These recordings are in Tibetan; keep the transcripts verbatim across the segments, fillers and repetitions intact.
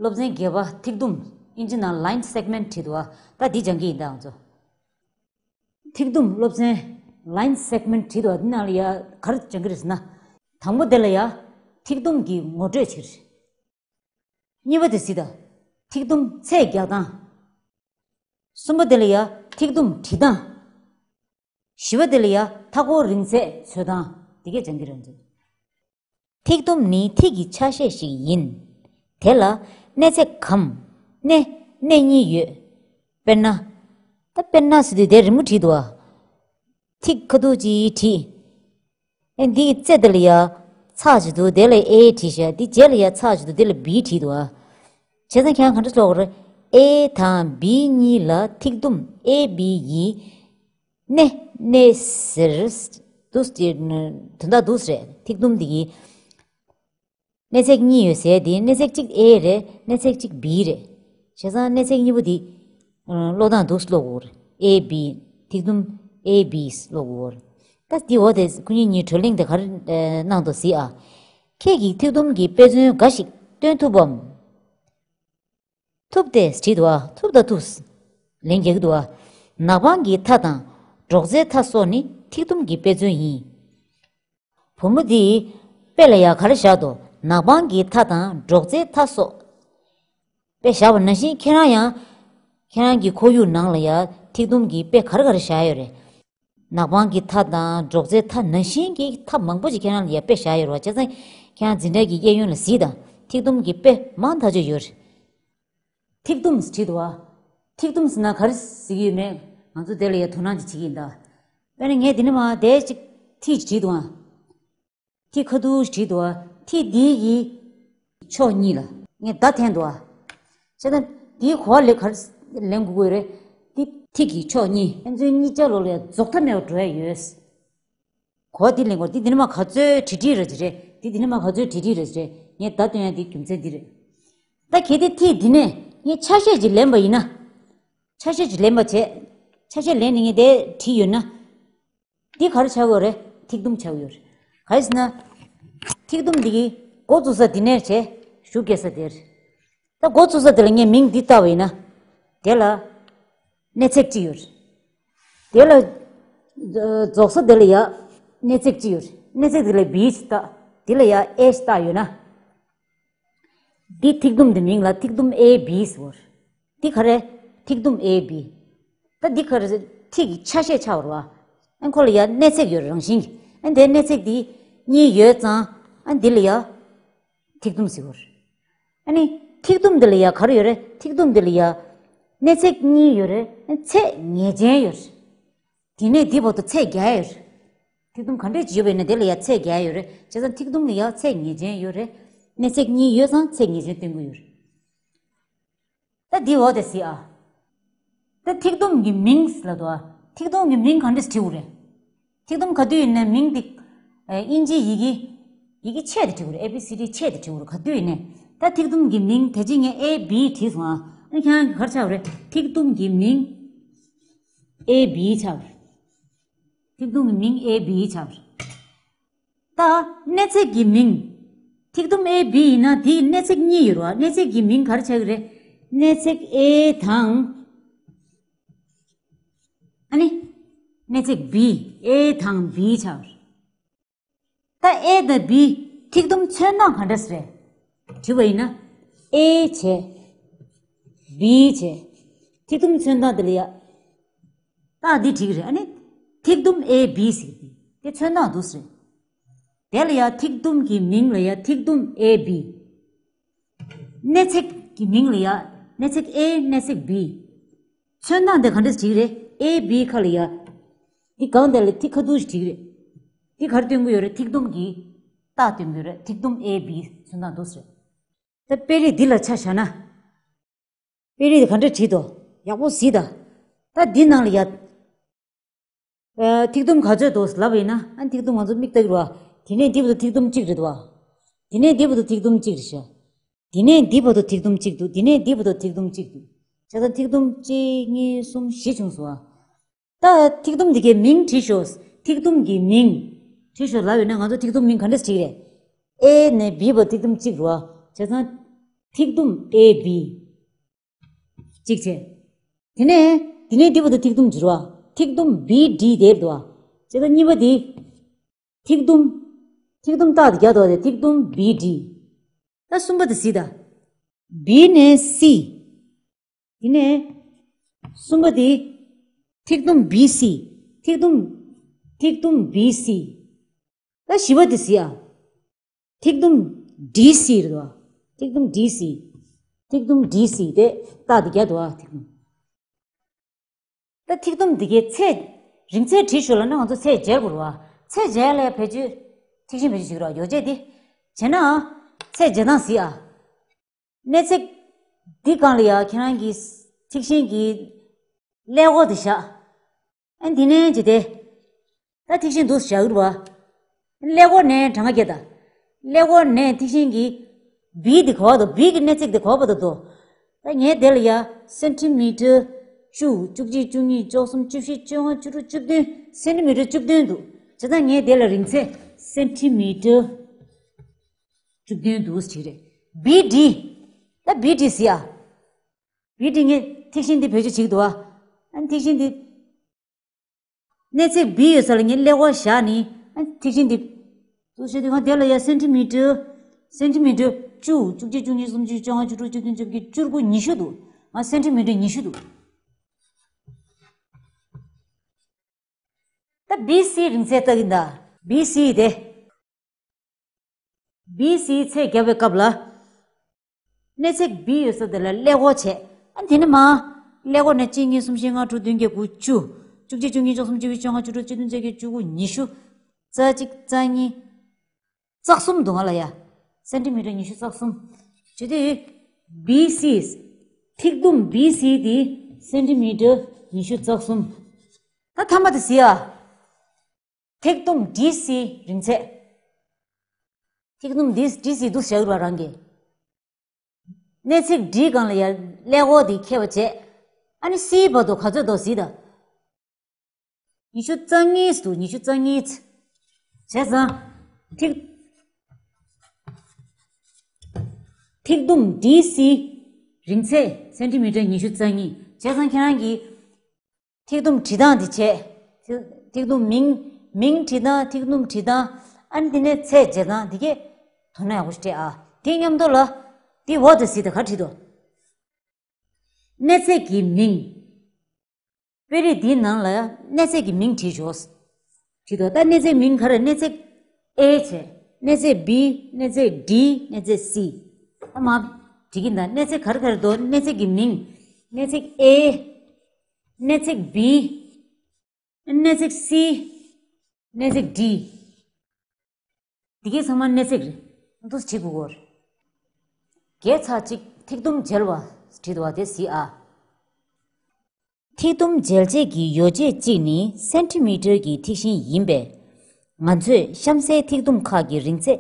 སློབ་ཚན་བརྒྱད་པ་ཐིག་དུམ། ཨིན་ཇི་ནང་line segment བྲིས་འདུག་བ། ད་འདི་སྦྱང་གི་ཡིན་ད་ང་ཚོ། ཐིག་དུམ་སློབ་ཚན་line segment བྲིས་འདུག་བ། འདི་ནང་ལ་ཡ་ག་རེ་སྦྱང་གི་རེད་ཟེར་ན། དང་པོ་དེ་ལ་ཡ་ཐིག་དུམ་གྱི་ངོ་སྤྲོད་བྱེད་ཀྱི་རེད། གཉིས་པ་དེ་གཟིགས་དང་། ཐིག་དུམ་ཚད་རྒྱག་སྟངས། གསུམ་པ་དེ་ལ་ཡ་ཐིག་དུམ་བྲི་སྟངས། བཞི་པ་དེ་ལ་ཡ་མཐའ་འཁོར་རིང་ཚད་འཚོལ་སྟངས། འདི་གས་སྦྱང་གི་རེད་ང་ཚོ། ཐིག་དུམ་ནི་ཐིག་གི་ཆ་ཤས་ཤིག་ཡིན། དེ་ལ་གནས་ཚད་གམ། གནས། གནས་གཉིས་ཡོད། དཔེར་ན། ད་དཔེར་ན་ཟེར་དུས་དེ་རི་མོ་བྲིས་འདུག་བ། ཐིག་ཁ་ཐུག་ཅིག་བྲིས། ཨེ་འདིའི་རྩེ་དེ་ལ་ཡ་ཚེག་ཅིག་འདུག་དེ་ལ་A བྲིས་ཤག་དེ་རྗེས་ལ་ཡ་ཚེག་ཅིག་འདུག་དེ་ལ་B བྲིས་འདུག་བ། བྱས་ཙང་ཁྱེད་རང་ག་འདྲ་ཀློག་དགོས་རེད། A དང་B གཉིས་ལ་ཐིག་དུམ་A B ཡི་གནས། གནས་ཟེར། འདུག་དོན་དག་འདུག་རེད། ཐིག་དུམ་འདི་གི་གནས་ཚད་གཉིས་ཡོད་ཟེར། དེ་གནས་ཚད་གཅིག་A རེད། གནས་ཚད་གཅིག་B རེད། བྱས་ཙང་གནས་ཚད་གཉིས་པོ་འདི་ཀློག་སྟངས་འདུག་ཀློག་དགོས་རེད། A B། ཐིག་དུམ་A B ཀློག་དགོས་རེད། ད་འདི་འོ་དེ་ཁོ་གཉིས་གཉིས་གྲོས་གླེང་དེ་ག་རེ་གནང་འདུག་གཟིགས་ཨ། ཁྱེད་ཀྱིས་ཐིག་དུམ་གྱི་དཔེ་མཚོན་འགའ་ཞིག་སྟོན་ཐུབ་བམ། ཐུབ་སྟེ་བྲིས་འདུག་བ། ཐུབ་དང་ཐུབ། ལན་རྒྱག་གི་འདུག་བ། ནག་པང་གི་མཐའ་དང་སྒྲོག་ཙེའི་མཐའ་སོགས་ནི་ཐིག་དུམ་གྱི་དཔེ་མཚོན་ཡིན། བུ་མོ་འདིས་དཔེ་ལ་ཡ་ག་རེ་བཞག་འདུག་ནག་པང་གི་མཐའ་དང་སྒྲོག་ཙེའི་མཐའ་སོགས། དཔེ་བཞག་པ་ནང་བཞིན་ཁྱེད་རང་ཡང་། ཁྱེད་རང་གི་ཁོར་ཡུག་ནང་ལ་ཡ་ཐིག་དུམ་གྱི་དཔེ་ག་རེ་ག་རེ་བཞག་ཡོད་རེད། ནག་པང་གི་མཐའ་དང་སྒྲོག་ཙེའི་མཐའ་ནང་བཞིན་གྱི་མཐའ་མང་པོ་ཞིག་ཁྱེད་རང་ལ་ཡ་དཔེ་བཞག་ཡོད་རེད་བ། བྱས་ཙང་ཁྱེད་རང་འཛིན་གྲྭ་གི་གཡས་གཡོན་ལ་གཟིགས་དང་། ཐིག་དུམ་གྱི་དཔེ་མང་ཐག་ཆོད་ཡོད་རེད། ཐིག་དུམ་བྲིས་འདུག་བ། ཐིག་དུམ་ཟེར་ན་ག་རེ་ཟེར་གྱི་ཡོད་མེད་ང་ཚོ་དེ་ལ་ཡ་དོ་སྣང་ཅིག་བྱེད་ཀྱི་ཡིན་ད། དཔེར་ན་ངས་འདི་ནས་མར་དེ་ཅིག་ཐིག་ཅིག་བྲིས་འདུག་ཨ། ཐིག་ཁ་ཐུག་བྲིས་འདུག་ཨ། ཐིག་འདི་ཡི་ཕྱོགས་གཉིས་ལ་ངས་བརྡ་འཐེན་འདུག་ཨ། བྱས་ཙང་འདིའི་གོ་བ་ལེན་ག་རེ་ལེན་དགོས་ཀྱི་ཡོད་རེད། འདི་ཐིག་གི་ཕྱོགས་གཉིས། ཕན་ཚུན་གཉིས་ཆ་ལོགས་ལ་ཡ་རྫོགས་མཐའ་མེད་པར་འགྲོ་ཡ་ཡོད། གོ་བ་འདི་ལེན་དགོས། འདི་འདི་ནས་མར་ག་ཚོད་བྲིས་བྲིས་ར་ཅིག་རེད། འདི་འདི་ནས་མར་ག་ཚོད་བྲིས་བྲིས་ར་ཅིག་རེད། ངས་བརྡ་སྟོན་ཡ་འདི་རྒྱུ་མཚན་འདི་རེད། ད་གལ་ཏེ་ཐིག་འདི་ནས་ངས་ཆ་ཤས་ཅིག་ལེན་པ་ཡིན་ན། ཆ་ཤས་ཅིག་ལེན་པ་བྱས། ཆ་ཤས་ལེན་ནས་ངས་དེ་བྲིས་ཡོད་ན། འདི་ག་རེ་ཆགས་ཡོད་རེད། ཐིག་དུམ་ཆགས་ཡོད་རེད། ག་རེ་ཟེར་ན། ཐིག་དུམ་འདི་གི་འགོ་བཙུགས་ས་འདི་ནས་བྱས། གཞུག་སྐྱེལ་ས་དེར། ད་འགོ་བཙུགས་ས་དེ་ལ་ངས་མིང་འདི་བཏགས་པ་ཡིན་ན། དེ་ལ་གནས་ཚད་གཅིག་ཡོད་རེད། དེ་ལ་རྫོགས་ས་དེ་ལ་ཡ་གནས་ཚད་གཅིག་ཡོད་རེད། གནས་ཚད་དེ་ལ་B ཞིག་བཏགས། དེ་ལ་ཡ་A ཞིག་བཏགས་ཡོད་ན། འདི་ཐིག་དུམ་འདི་མིང་ལ་ཐིག་དུམ་A B ཟེར་བ་རེད། འདི་ག་རེ། ཐིག་དུམ་A B། ད་འདི་ག་རེ། ཐིག་གི་ཆ་ཤས་ཆགས་པ་རེད་བ། ཨ་ཁོ་ལ་ཡ་གནས་ཚད་ཡོད་རེད། རང་བཞིན་གྱི། ཨ་འདིའི་གནས་ཚད་འདི་གཉིས་ཡོད་ཙང་། ཨ་འདི་ལ་ཡ་ཐིག་དུམ་ཟེར་བ་རེད། ཨ་ནི་ཐིག་དུམ་འདི་ལ་ཡ་ག་རེ་ཡོད་རེད། ཐིག་དུམ་འདི་ལ་ཡ་གནས་ཚད་གཉིས་ཡོད་རེད། ཨ་ཚད་ངེས་ཅན་ཡོད་རེད། དེ་ནས་འདི་བར་དུ་ཚད་བརྒྱ་ཡོད་རེད། ཐིག་དུམ་ག་འདྲས་ཅིག་ཡོད་པ་ཡིན་ན་དེ་ལ་ཡ་ཚད་བརྒྱ་ཡོད་རེད། བྱས་ཙང་ཐིག་དུམ་ལ་ཡ་ཚད་ངེས་ཅན་ཡོད་རེད། གནས་ཚད་གཉིས་ཡོད་ཙང་ཚད་ངེས་ཅན་སྟོན་གྱི་ཡོད་རེད། ད་འདི་འོ་དེ་གཟིགས་ཨ། ད་ཐིག་དུམ་གྱི་མིང་ལབ་འདུག་ཨ། ཐིག་དུམ་གྱི་མིང་ག་འདྲས་བྲིས་དགོས་རེད། ཐིག་དུམ་ག་དུས་ཡིན་ནའི་མིང་འདི། ཨེ་དབྱིན་ཇིའི་ཡི་གེ། ཡི་གེ་ཆེད་དུ་བྲིས་དགོས་རེད། A B C D ཆེད་དུ་བྲིས་དགོས་རེད། ག་དུས་ཡིན་ནའི། ད་ཐིག་དུམ་གྱི་མིང་དེ་རྗེས་ངས་A B བྲིས་སོང་ཨ། ཨ་ནི་ཁྱེད་རང་གིས་ག་རེ་ཆགས་དགོས་རེད། ཐིག་དུམ་གྱི་མིང་A B ཆགས་དགོས་རེད། ཐིག་དུམ་གྱི་མིང་A B ཆགས་དགོས་རེད། ད་གནས་ཚད་ཀྱི་མིང་། ཐིག་དུམ་A B ཡིན་ན་དེའི་གནས་ཚད་གཉིས་ཡོད་རེད་བ། གནས་ཚད་ཀྱི་མིང་ག་རེ་ཆགས་ཀྱི་རེད། གནས་ཚད་A དང་། ཨ་ནི། གནས་ཚད་B། A དང་B ཆགས་རེད། ད་A དང་B ཐིག་དུམ་ཚོན་སྟངས་ག་འདྲ་ཞིག་རེད། དྲི་བ་ཡིན་ན། A བྱས། B བྱས། ཐིག་དུམ་ཚོན་སྟངས་དེ་ལ་ཡ། རྟགས་འདི་བྲིས་ཀྱི་རེད། ཨ་ནི། ཐིག་དུམ་A B ཟེར་གྱི་འདུག་དེ་ཚོན་སྟངས་འདུག་ཟེར། དེ་ལ་ཡ་ཐིག་དུམ་གྱི་མིང་ལ་ཡ་ཐིག་དུམ་A B། གནས་ཚད་ཀྱི་མིང་ལ་ཡ་གནས་ཚད་A གནས་ཚད་B། ཚོན་སྟངས་དེ་ག་འདྲས་བྲིས་ཀྱི་རེད། A B ཁ་ལ་ཡ། འདི་སྒང་དེ་ལ་ཐིག་ཁ་ཐུག་ཞིག་བྲིས་ཀྱི་རེད། འདི་ག་རེ་སྟོན་གྱི་ཡོད་རེད། ཐིག་དུམ་གྱི་རྟགས་སྟོན་གྱི་ཡོད་རེད། ཐིག་དུམ་A B ཚོན་སྟངས་འདུག་ཟེར། ད་དཔེ་རིས་འདི་ལ་ཆ་བཞག་ན། དཔེ་རིས་འདི་ག་འདྲ་བྲིས་འདུག་ཡག་པོ་གཟིགས་དང་། ད་འདི་ནང་ལ་ཡ། ཨ། ཐིག་དུམ་ག་ཚོད་འདུག་ལབ་པ་ཡིན་ན། ཨ། ཐིག་དུམ་ང་ཚོ་མིག་ལྟ་གི་རེད་བ། དེ་ནས་འདི་བར་དུ་ཐིག་དུམ་གཅིག་རེད་བ། དེ་ནས་འདི་བར་དུ་ཐིག་དུམ་གཅིག་རེད་ཤག་དེ་ནས་འདི་བར་དུ་ཐིག་དུམ་གཅིག་འདུག་དེ་ནས་འདི་བར་དུ་ཐིག་དུམ་གཅིག་འདུག་བྱས་ཙང་ཐིག་དུམ་གཅིག་གཉིས་གསུམ་བཞི་བྱུང་སོང་བ། ད་ཐིག་དུམ་འདི་གའི་མིང་བྲིས་ཤོག་ཐིག་དུམ་གྱི་མིང་བྲིས་ཤོག་ལབ་ཡོད་ན། ང་ཚོ་ཐིག་དུམ་མིང་ག་འདྲས་བྲིས་རེད། A ནས་B བར་ཐིག་དུམ་གཅིག་རེད་བ། བྱས་ཙང་། ཐིག་དུམ་ཨེ་བི། གཅིག་བྱས། དེ་ནས་དེ་ནས་འདི་བར་དུ་ཐིག་དུམ་བྱེད་རོགས། ཐིག་དུམ་བི་ཌི་དེར་འདུག་བ། བྱས་ཙང་གཉིས་པ་འདི། ཐིག་དུམ། ཐིག་དུམ་རྟགས་དེ་རྒྱག་འདུག་བ། དེ་ཐིག་དུམ་བི་ཌི། ད་གསུམ་པ་དེ་གཟིགས་དང་། བི་ནས་སི། དེ་ནས་གསུམ་པ་དེ། ཐིག་དུམ་བི་སི། ཐིག་དུམ། ཐིག་དུམ་བི་སི། ད་བཞི་པ་དེ་གཟིགས་ཨ། ཐིག་དུམ་ཌི་སི་རེད་བ། ཐིག་དུམ་ཌི་སི། ཐིག་དུམ་ཌི་སི་དེ་རྟགས་དེ་རྒྱག་འདུག་བ། ཐིག་དུམ། ད་ཐིག་དུམ་འདི་གའི་ཚད། རིང་ཚད་བྲིས་ཞོར་ལ་ནི་ང་ཚོ་ཚད་འཇལ་དགོས་རེད་བ། ཚད་འཇལ་ལ་བེད་སྤྱོད། ཐིག་ཤིང་བེད་སྤྱོད་བྱེད་ཀྱི་རེད་བ། ཡོ་བྱད་འདི། བྱས་ན། ཚད་འཇལ་སྟངས་གཟིགས་ཨ། གནས་ཚད་འདི་སྒང་ལ་ཡ་ཁྱེད་རང་གི་ཐིག་ཤིང་གི་ཀླད་ཀོར་དེ་བཞག་ཨ་འདི་ནས་བྱས་ཏེ། ད་ཐིག་ཤིང་འདུག་བཞག་གི་རེད་བ། ཀླད་ཀོར་ནས་གྲངས་ཀ་བརྒྱབ་དང་། ཀླད་ཀོར་ནས་ཐིག་ཤིང་གི་བི་དེ་ག་བ་དང་། བི་གི་གནས་ཚད་དེ་ག་བ་དང་འདུག་ད་ངས་དེ་ལ་ཡ་སེན་ཊི་མི་ཊར་བཅུ། བཅུ་གཅིག་བཅུ་གཉིས་བཅུ་གསུམ་བཅུ་བཞི་བཅོ་ལྔ་བཅུ་དྲུག་བཅུ་བདུན། སེན་ཊི་མི་ཊར་བཅུ་བདུན་འདུག་བྱས་ཙང་ངས་དེ་ལ་རིང་ཚད་སེན་ཊི་མི་ཊར་བཅུ་བདུན་འདུག་ཟེར་རེད། བི་ཌི། ད་བི་ཌི་གཟིགས་ཨ། བི་ཌི་ངས་ཐིག་ཤིང་འདི་བེད་སྤྱོད་བྱེད་ཀྱི་འདུག་ཨ། ཨ་ཐིག་ཤིང་འདི། གནས་ཚད་བི་ཡོད་ས་ལ་ངས་ཀླད་ཀོར་བཞག་ནི། ཨ་ཐིག་ཤིང་འདི། འདུག་བྱས་དུས་ང་དེ་ལ་ཡ་སེན་ཊི་མི་ཊར། སེན་ཊི་མི་ཊར་བཅུ། བཅུ་གཅིག་བཅུ་གཉིས་གསུམ་བཅུ་བཅོ་ལྔ་བཅུ་དྲུག་བཅུ་བདུན་བཅོ་བརྒྱད་བཅུ་དགུ་ཉི་ཤུ་འདུག་ང་སེན་ཊི་མི་ཊར་ཉི་ཤུ་འདུག་ད་བི་སི་རིང་ཚད་ལྟ་གིན་ད། བི་སི་དེ། བི་སི་ཚད་བརྒྱབ་པའི་སྐབས་ལ། གནས་ཚད་བི་ཡོད་ས་དེ་ལ་ཀླད་ཀོར་བྱས། ཨ་དེ་ནས་མར། ཀླད་ཀོར་ནས་གཅིག་གཉིས་གསུམ་བཞི་ལྔ་དྲུག་བདུན་བརྒྱད་དགུ་བཅུ། བཅུ་གཅིག་བཅུ་གཉིས་བཅུ་གསུམ་བཅུ་བཞི་བཅོ་ལྔ་བཅུ་དྲུག་བཅུ་བདུན་བཅོ་བརྒྱད་བཅུ་དགུ་ཉི་ཤུ། རྩ་གཅིག་རྩ་གཉིས། རྩ་གསུམ་འདུག་ང་ལ་ཡ། སེན་ཊི་མི་ཊར་ཉི་ཤུ་རྩ་གསུམ། བྱས་དུས། བི་སི། ཐིག་དུམ་བི་སི་དེ་སེན་ཊི་མི་ཊར་ཉི་ཤུ་རྩ་གསུམ། ད་ཐ་མ་དེ་གཟིགས་ཨ། ཐིག་དུམ་ཌི་སི་རིང་ཚད། ཐིག་དུམ་ཌི་ཌི་སི་འདུག་བཞག་ཡོད་ར་རང་གི། གནས་ཚད་ཌི་སྒང་ལ་ཡ་ཀླད་ཀོར་དེ་འཁྱེར་བ་བྱས། ཨ་ནི་སི་བར་དུ་ག་ཚོད་འདུག་གཟིགས་དང་། ཉི་ཤུ་རྩ་གཉིས་འདུག་ཉི་ཤུ་རྩ་གཉིས། བྱས་ཙང་། ཐིག་ཐིག་དུམ་ཌི་སི་རིང་ཚད་སེན་ཊི་མི་ཊར་ཉི་ཤུ་རྩ་གཉིས། བྱས་ཙང་ཁྱེད་རང་གིས། ཐིག་དུམ་བྲིས་སྟངས་དེ་བྱས། ཐིག་ཐིག་དུམ་མིང་། མིང་བྲིས་སྟངས། ཐིག་དུམ་བྲིས་སྟངས། ཨ་ནི་དེ་ནས་ཚད་འཇལ་སྟངས་དེ་གས་དོ་སྣང་ཡག་པོ་ཞིག་སྤྲད་ཨ། དེ་མཉམ་དུ་ལ། དེ་འོག་ཏུ་གཟིགས་དང་། ག་བྲིས་འདུག་གནས་ཚད་ཀྱི་མིང་། དཔེ་རིས་འདིའི་ནང་ལ་གནས་ཚད་ཀྱི་མིང་བྲིས་ཤོག་བྲིས་འདུག་ད་གནས་ཚད་མིང་ག་རེ། གནས་ཚད་ཨེ་བྱས། གནས་ཚད་བི། གནས་ཚད་ཌི། གནས་ཚད་སི། ཨ་མ་བྲིས་ཀྱིན་ད། གནས་ཚད་ག་རེ་ག་རེ་འདུག་གནས་ཚད་ཀྱི་མིང་། གནས་ཚད་ཨེ། གནས་ཚད་བི། གནས་ཚད་སི། གནས་ཚད་ཌི། འདི་གའི་ཚང་མ་གནས་ཚད་རེད། འདུག་སེ་བྲིས་དགོས་ཀྱི་རེད། བརྒྱད་ཚེག་གཅིག་ཐིག་དུམ་འཇལ་བ་བྲིས་འདུག་བ་དེ་གཟིགས་ཨ། ཐིག་དུམ་འཇལ་བྱེད་ཀྱི་ཡོ་བྱད་གཅིག་ནི་སེན་ཊི་མི་ཊར་གྱི་ཐིག་ཤིང་ཡིན་པས། ང་ཚོས་གཤམ་གསལ་ཐིག་དུམ་ཁག་གི་རིང་ཚད་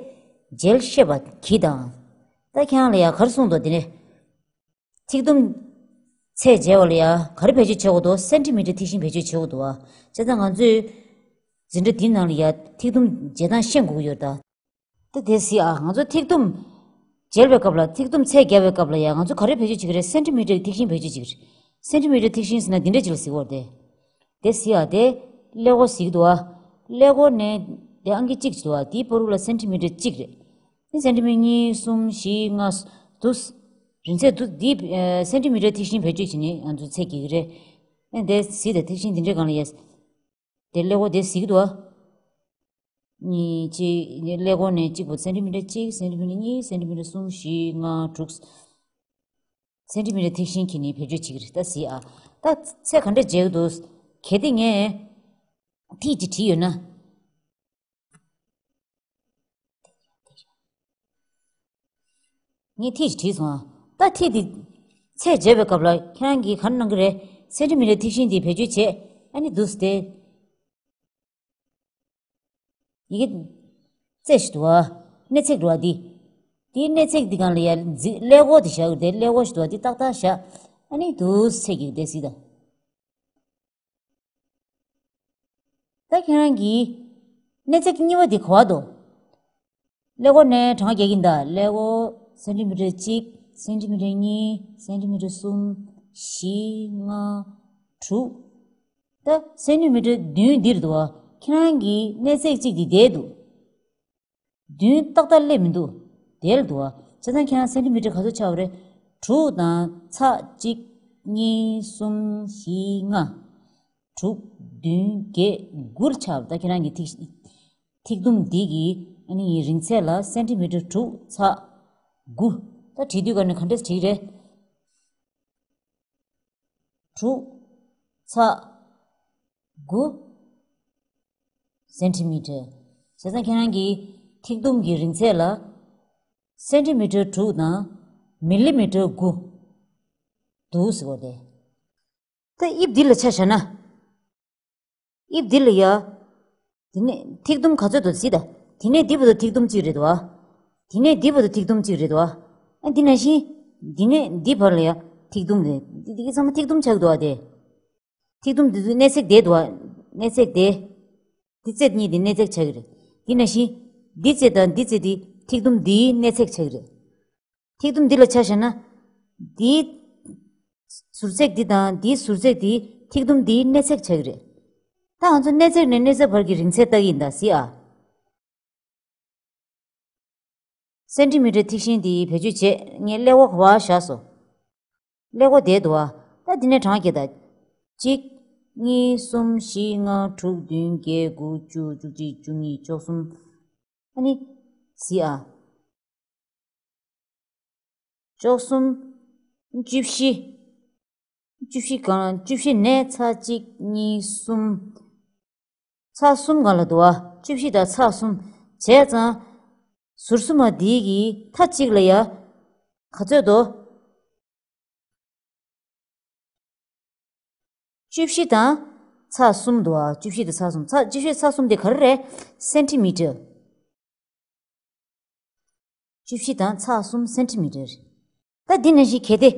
འཇལ་ཤེས་པ་གྱིས་དང་། ད་ཁྱེད་རང་ལ་ཡ་ག་རེ་གསུངས་འདུག་དེ་ནས། ཐིག་དུམ་ཚད་འཇལ་བ་ལ་ཡ་ག་རེ་བེད་སྤྱོད་བྱེད་དགོས་འདུག་སེན་ཊི་མི་ཊར་ཐིག་ཤིང་བེད་སྤྱོད་བྱེད་དགོས་འདུག་བ། བྱས་ཙང་ང་ཚོས་འཛིན་གྲྭ་འདིའི་ནང་ལ་ཡ་ཐིག་དུམ་འཇལ་སྟངས་ཤེས་དགོས་ཀྱི་ཡོད་ད། ད་དེ་གཟིགས་ཨ། ང་ཚོ་ཐིག་དུམ་འཇལ་བའི་སྐབས་ལ། ཐིག་དུམ་ཚད་བརྒྱབ་པའི་སྐབས་ལ་ཡ་ང་ཚོ་ག་རེ་བེད་སྤྱོད་བྱེད་ཀྱི་རེད། སེན་ཊི་མི་ཊར་ཐིག་ཤིང་བེད་སྤྱོད་བྱེད་ཀྱི་རེད། སེན་ཊི་མི་ཊར་ཐིག་ཤིང་ཟེར་ན་འདི་འདྲ་ཅིག་ལ་གཟིགས་པ་རེད་དེ། དེ་གཟིགས་ཨ། དེ་ཀླད་ཀོར་གཟིགས་འདུག་ཨ། ཀླད་ཀོར་ནས་དེ་ཨང་ཀི་གཅིག་འདུག་ཨ། དེའི་བར་དུ་ལ་སེན་ཊི་མི་ཊར་གཅིག་རེད། དེ་སེན་ཊི་མི་ཊར་གཉིས། གསུམ། བཞི། ལྔ། འདུག་རིང་ཚད་འདུག་འདི་ཨ་སེན་ཊི་མི་ཊར་ཐིག་ཤིང་བེད་སྤྱོད་བྱས་ནས་ང་ཚོ་ཚད་རྒྱག་གི་རེད། ཨ་དེ་གཟིགས་དང་། ཐིག་ཤིང་འདི་འདྲའི་སྒང་ལ་ཡ། དེ་ཀླད་ཀོར་དེ་གཟིགས་འདུག་ཨ། གཉིས། གཅིག་ཀླད་ཀོར་ནས་གཅིག་པོ་སེན་ཊི་མི་ཊར་གཅིག་སེན་ཊི་མི་ཊར་གཉིས། སེན་ཊི་མི་ཊར་གསུམ། བཞི། ལྔ། དྲུག་སེན་ཊི་མི་ཊར་ཐིག་ཤིང་གིས་ནི་བེད་སྤྱོད་བྱེད་ཀྱི་རེད། ད་གཟིགས་ཨ། ད་ཚད་ག་འདྲ་འཇལ་གྱི་འདུག་གལ་ཏེ་ངས་ཐིག་ཅིག་བྲིས་ཡོད་ན། ངས་ཐིག་ཅིག་བྲིས་སོང་ཨ། ད་ཐིག་འདི་ཚད་འཇལ་བའི་སྐབས་ལ་ཁྱེད་རང་གིས་ག་རེ་གནང་གི་རེད། སེན་ཊི་མི་ཊར་ཐིག་ཤིང་འདི་བེད་སྤྱོད་བྱས། ཨ་ནི་འདུག་སེ་དེ། ཡི་གེ་རྩེ་ཞིག་འདུག་བ། གནས་ཚད་འདུག་བ་འདི། དེའི་གནས་ཚད་འདི་སྒང་ལ་ཡ་འཛི་ཀླད་ཀོར་དེ་བཞག་གི་རེད། ཀླད་ཀོར་ཞིག་འདུག་བ། འདི་ཏག་ཏག་བཞག་ཨ་ནི་འདུག་སེ་ཡི་གེ་དེ་གཟིགས་དང་། ད་ཁྱེད་རང་གིས་གནས་ཚད་གཉིས་པ་འདི་ག་བ་འདུག་ཀླད་ཀོར་ནས་གྲངས་ཀ་རྒྱག་གིན་གདའ། ཀླད་ཀོར་སེན་ཊི་མི་ཊར་གཅིག་སེན་ཊི་མི་ཊར་གཉིས། སེན་ཊི་མི་ཊར་གསུམ། བཞི། ལྔ། དྲུག་ད་སེན་ཊི་མི་ཊར་བདུན་འདིར་འདུག་བ། ཁྱེད་རང་གི་གནས་ཚད་གཅིག་འདི་བསྡད་འདུག་བདུན་ཏག་ཏག་སླེབས་མི་འདུག་དེར་འདུག་བ། བྱས་ཙང་ཁྱེད་རང་སེན་ཊི་མི་ཊར་ག་ཚོད་ཆགས་པ་རེད། དྲུག་དང་ཚེག་གཅིག་གཉིས། གསུམ། བཞི། ལྔ། དྲུག་བདུན་བརྒྱད་དགུ་ཆགས་པ། ད་ཁྱེད་རང་གི་ཐིག་ཐིག་དུམ་འདི་གི་ཨ་ནི་རིང་ཚད་ལ་སེན་ཊི་མི་ཊར་དྲུག་ཚེག་དགུ། ད་བྲིས་དུས་ག་ནས་ག་འདྲས་བྲིས་རེད། དྲུག་ཚེག་དགུ་སེན་ཊི་མི་ཊར། བྱས་ཙང་ཁྱེད་རང་གི་ཐིག་དུམ་གྱི་རིང་ཚད་ལ་སེན་ཊི་མི་ཊར་དྲུག་དང་མི་ལི་མི་ཊར་དགུ་འདུག་ཟེར་བ་རེད། ད་དབྱིབས་འདི་ལ་ཆ་བཞག་ན། དབྱིབས་འདི་ལ་ཡ། དེ་ནས་ཐིག་དུམ་ག་ཚོད་འདུག་གཟིགས་དང་། དེ་ནས་འདི་བར་དུ་ཐིག་དུམ་གཅིག་རེད་དོ། དེ་ནས་འདི་བར་དུ་ཐིག་དུམ་གཅིག་རེད་དོ། ཨ་འདི་ནང་བཞིན། འདི་ནས་འདི་བར་ལ་ཡ་ཐིག་དུམ་རེད། འདི་འདི་གི་ཚང་མ་ཐིག་དུམ་ཆགས་འདུག་ཨ་དེ། ཐིག་དུམ་འདི་ཚོའི་གནས་ཚད་དེ་འདུག་ཨ། གནས་ཚད་དེ། འདི་ཚད་གཉིས་འདི་གནས་ཚད་ཆགས་ཀྱི་རེད། འདི་ནང་བཞིན། འདི་ཚད་དང་འདི་ཚད་འདི་ཐིག་དུམ་འདིའི་གནས་ཚད་ཆགས་ཀྱི་རེད། ཐིག་དུམ་འདི་ལ་ཆ་བཞག་ན། འདིའི་ཟུར་ཚད་འདི་དང་འདིའི་ཟུར་ཚད་འདི་ཐིག་དུམ་འདིའི་གནས་ཚད་ཆགས་ཀྱི་རེད། ད་ང་ཚོ་གནས་ཚད་ནས་གནས་ཚད་བར་གྱི་རིང་ཚད་ལྟ་གི་ཡིན་ད་གཟིགས་ཨ། སེན་ཊི་མི་ཊར་ཐིག་ཤིང་འདི་བེད་སྤྱོད་བྱས། ངས་ཀླད་ཀོར་ག་པར་བཞག་སོང་། ཀླད་ཀོར་དེར་འདུག་ཨ། ད་འདི་ནས་གྲངས་བརྒྱབ་ད། གཅིག་གཉིས། གསུམ། བཞི། ལྔ། དྲུག་བདུན། བརྒྱད། དགུ། བཅུ། བཅུ་གཅིག་བཅུ་གཉིས། བཅུ་གསུམ། ཨ་ནི། གཟིགས་ཨ། བཅུ་གསུམ། བཅུ་བཞི། བཅུ་བཞི་གང་། བཅུ་བཞི་ནས་ཚེག་གཅིག་གཉིས། གསུམ། ཚེག་གསུམ་སྒང་ལ་འདུག་བ། བཅུ་བཞི་དང་ཚེག་གསུམ། བྱས་ཙང་། ཟུར་གསུམ་མ་འདི་གི་མཐའ་གཅིག་ལ་ཡ། ག་ཚོད་འདུག་བཅུ་བཞི་དང་ཚེག་གསུམ་འདུག་བ། བཅུ་བཞི་དང་ཚེག་གསུམ། ཚེག་བཅུ་བཞི་ཚེག་གསུམ་དེ་ག་རེ་རེད། སེན་ཊི་མི་ཊར། བཅུ་བཞི་དང་ཚེག་གསུམ་སེན་ཊི་མི་ཊར། ད་འདི་ནང་བཞིན་གལ་ཏེ།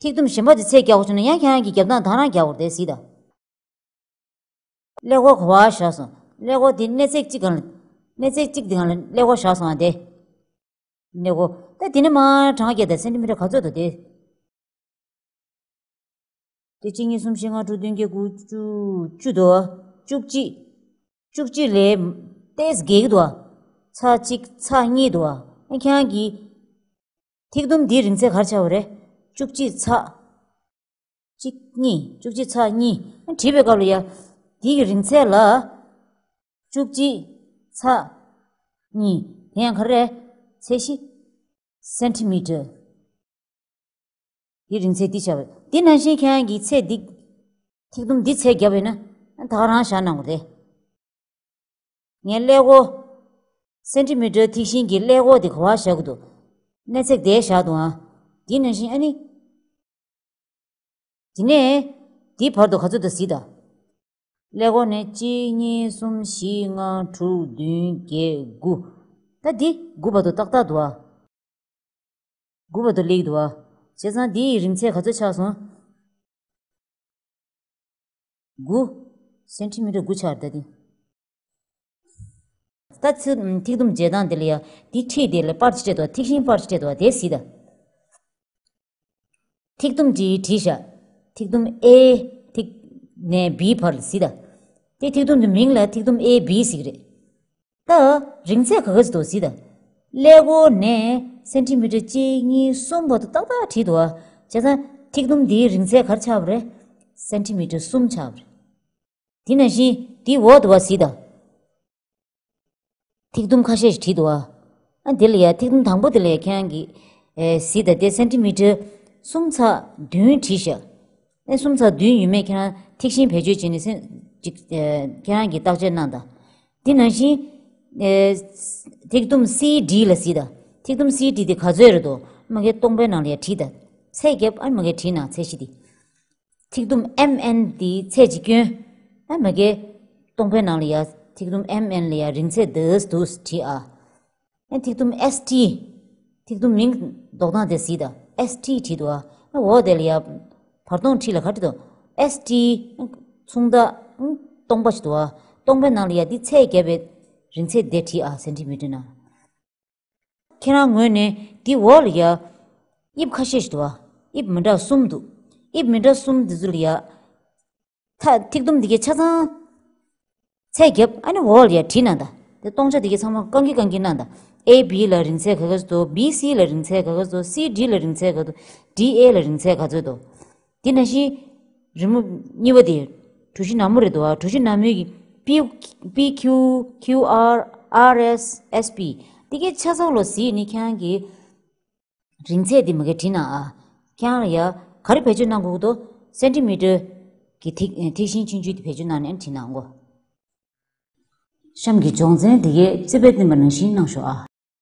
ཐིག་དུམ་གཞན་པ་དེ་ཚད་རྒྱག་དགོས་བྱུང་ན་ཡང་ཁྱེད་རང་གིས་རྒྱབ་སྟངས་དེ་ག་རང་རྒྱག་དགོས་རེད་གཟིགས་དང་། ཀླད་ཀོར་ག་པར་བཞག་སོང་། ཀླད་ཀོར་དེ་གནས་ཚད་གཅིག་སྒང་ལ། གནས་ཚད་གཅིག་དེ་སྒང་ལ་ཀླད་ཀོར་བཞག་སོང་ཨ་དེ། ཀླད་ཀོར། ད་དེ་ནས་མར་གྲངས་བརྒྱབ་དང་སེན་ཊི་མི་ཊར་ག་ཚོད་འདུག་དེ། དེ་གཅིག་གཉིས། གསུམ། བཞི། ལྔ། དྲུག་བདུན། བརྒྱད། དགུ། བཅུ། བཅུ་འདུག་བ། བཅུ་གཅིག་བཅུ་གཅིག་ལས་ཏོག་ཙམ་བརྒལ་གྱི་འདུག་བ། ཚེག་གཅིག་ཚེག་གཉིས་འདུག་བ། ཨ་ཁྱེད་རང་གིས། ཐིག་དུམ་འདིའི་རིང་ཚད་ག་རེ་ཆགས་པ་རེད། བཅུ་གཅིག་ཚེག་གཅིག་གཉིས། བཅུ་གཅིག་ཚེག་གཉིས། ཨ་བྲིས་པའི་སྐབས་ལ་ཡ། འདི་གི་རིང་ཚད་ལ། བཅུ་གཅིག་ཚེག་གཉིས། དེ་ཡང་ག་རེ་རེད། ཚད་གཞི། སེན་ཊི་མི་ཊར། འདི་རིང་ཚད་འདི་བཞག་པ་རེད། འདི་ནང་བཞིན་ཁྱེད་རང་གིས་ཚད་འདི། ཐིག་དུམ་འདི་ཚད་བརྒྱབ་པ་ཡིན་ན། ད་ག་རང་བཞག་གནང་དགོས་རེད། ངས་ཀླད་ཀོར། སེན་ཊི་མི་ཊར་ཐིག་ཤིང་གི་ཀླད་ཀོར་དེ་ག་པར་བཞག་གི་འདུག་གནས་ཚད་དེར་བཞག་འདུག་ཨ། འདི་ནང་བཞིན་ཨ་ནི། དེ་ནས། འདིའི་བར་དུ་ག་ཚོད་འདུག་གཟིགས་དང་། ཀླད་ཀོར་ནས་གཅིག་གཉིས། གསུམ། བཞི། ལྔ། དྲུག་བདུན། བརྒྱད། དགུ། ད་འདི་དགུ་བར་དུ་ཏག་ཏག་འདུག་ཨ། དགུ་བར་དུ་སླེབས་འདུག་བ། བྱས་ཙང་འདིའི་རིང་ཚད་ག་ཚོད་ཆགས་སོང་། དགུ། སེན་ཊི་མི་ཊར་དགུ་ཆགས་རེད་ད་འདི། ད་ཚིག་ཐིག་དུམ་འབྱེད་སྟངས་འདི་ལ་ཡ། འདི་འཁྲིས་དེ་ལ་པར་ཅིག་སྤྲད་འདུག་བ། ཐིག་ཤིང་པར་ཅིག་སྤྲད་འདུག་བ། དེ་གཟིགས་དང་། ཐིག་དུམ་འདི་བྲིས་བཞག་ཐིག་དུམ་ཨེ། ཐིག་ནས་བི་བར་ལ་གཟིགས་དང་། དེ་ཐིག་དུམ་འདི་མིང་ལ་ཐིག་དུམ་ཨེ་བི་ཟེར་གྱི་རེད། ད། རིང་ཚད་ག་ག་ཟེར་འདུག་གཟིགས་དང་། ཀླད་ཀོར་ནས་སེན་ཊི་མི་ཊར་གཅིག་གཉིས་གསུམ་བར་དུ་ཏག་ཏག་བྲིས་འདུག་བ། བྱས་ཙང་ཐིག་དུམ་འདིའི་རིང་ཚད་ག་རེ་ཆགས་པ་རེད། སེན་ཊི་མི་ཊར་གསུམ་ཆགས་པ་རེད། དེ་ནང་བཞིན་འདིའི་འོག་ཏུ་བ་གཟིགས་དང་། ཐིག་དུམ་ཁ་ཤས་ཤིག་བྲིས་འདུག་བ། ཨ་འདི་ལ་ཡ་ཐིག་དུམ་དང་པོ་དེ་ལ་ཡ་ཁྱེད་རང་གིས། ཨེ། གཟིགས་དང་། དེ་སེན་ཊི་མི་ཊར་གསུམ་ཚེག་བདུན་བྲིས་ཤག་ཨེ། གསུམ་ཚེག་བདུན་ཡོད་མེད་ཁྱེད་རང་ཐིག་ཤིང་བེད་སྤྱོད་བྱས་ནས་སེམས་ཅིག་ཨེ། ཁྱེད་རང་གིས་བརྟག་དཔྱད་གནང་དང་། དེ་ནང་བཞིན། ཨེ། ཐིག་དུམ་སི་ཌི་ལ་གཟིགས་དང་། ཐིག་དུམ་སི་ཌི་དེ་ག་ཚོད་རེད་འདུག་མ་གིའི་སྟོང་པའི་ནང་ལ་ཡ་བྲིས་དང་། ཚད་བརྒྱབ། ཨ་མ་གིའི་བྲིས་ན་ཚད་གཞི་དེ། ཐིག་དུམ་ཨེམ་ཨེན་དེ་ཚད་གཅིག་སྐྱོན། ཨ་མ་གིའི་སྟོང་པའི་ནང་ལ་ཡ་ཐིག་དུམ་ཨེམ་ཨེན་ལ་ཡ་རིང་ཚད་འདི་འདུག་བྲིས་ཨ། ཨ་ཐིག་དུམ་ཨེས་ཊི། ཐིག་དུམ་མིང་འདོགས་སྟངས་དེ་གཟིགས་དང་། ཨེས་ཊི་བྲིས་འདུག་ཨ། ཨ་འོག་དེ་ལ་ཡ་བར་སྟོང་འཁྲིས་ལ་ག་བྲིས་འདུག་ཨེས་ཊི། མཚུངས་རྟགས་སྟོང་པ་ཞིག་འདུག་ཨ། སྟོང་པའི་ནང་ལ་ཡ་འདི་ཚད་བརྒྱབ་པའི་རིང་ཚད་དེ་བྲིས་ཨ། སེན་ཊི་མི་ཊར་ནང་། ཁྱེད་རང་ངོས་ནས་འདི་འོག་ལ་ཡ། དབྱིབས་ཁ་ཤས་ཤིག་འདུག་བ། དབྱིབས་མི་འདྲ་གསུམ་འདུག་དབྱིབས་མི་འདྲ་གསུམ་འདི་ཚོ་ལ་ཡ། ཐ་ཐིག་དུམ་འདི་གའི་ཆ་ཚང་ཚད་བརྒྱབ། ཨ་ནི་འོག་ལ་ཡ་བྲིས་གནང་དང་། དེ་སྟོང་ཆ་འདི་གའི་ཚང་མ་བཀང་གི་བཀང་གི་གནང་དང་། A B ལ་རིང་ཚད་ག་ག་ཚོད་འདུག B C ལ་རིང་ཚད་ག་ག་ཚོད་འདུག C D ལ་རིང་ཚད་ག་ཚོད་འདུག D A ལ་རིང་ཚད་ག་ཚོད་འདུག་དེ་ནང་བཞིན་རི་མོ་གཉིས་པ་དེ་གྲུ་བཞི་ནག་མོ་རེད་འདུག་བ། གྲུ་བཞི་ནག་མོའི་གི་P P Q Q R R S S P འདི་གའི་ཆ་ཚང་ལོ་གཟིགས་ནི་ཁྱེད་རང་གི་རིང་ཚད་འདི་མ་གི་བྲིས་གནང་ཨ། ཁྱེད་རང་ལ་ཡ་ག་རེ་བེད་སྤྱོད་གནང་དགོས་འདུག་སེན་ཏི་མི་ཊར་གི་ཐིག་ཐིག་ཤིང་ཆུང་ཆུང་དེ་བེད་སྤྱོད་གནང་ནས་བྲིས་གནང་གོ། གཤམ་གྱི་སྦྱོང་ཚན་འདི་གའི་རྩིས་དཔེ་བསྟན་པ་ནང་བཞིན་གནང་ཤོག་ཨ།